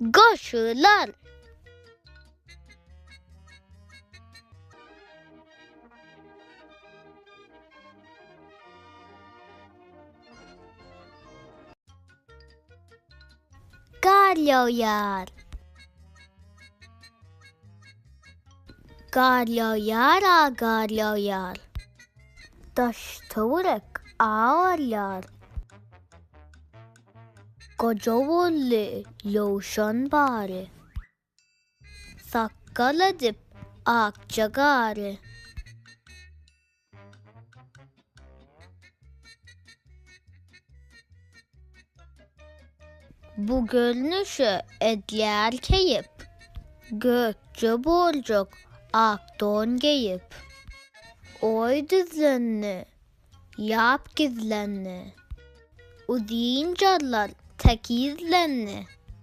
Goşular. Gar ýagýar. Gar ýagýar-a gar ýagýar. Daş-töwerek agarýar. Goja boldy ýowşan bary. Sakgal edip akja gary. Bu görnüşe edýär keýp. Gökje boljak ak don geýip. Oý düzlendi, ýap gizlendi. Uzyn jarlar tekizlendi.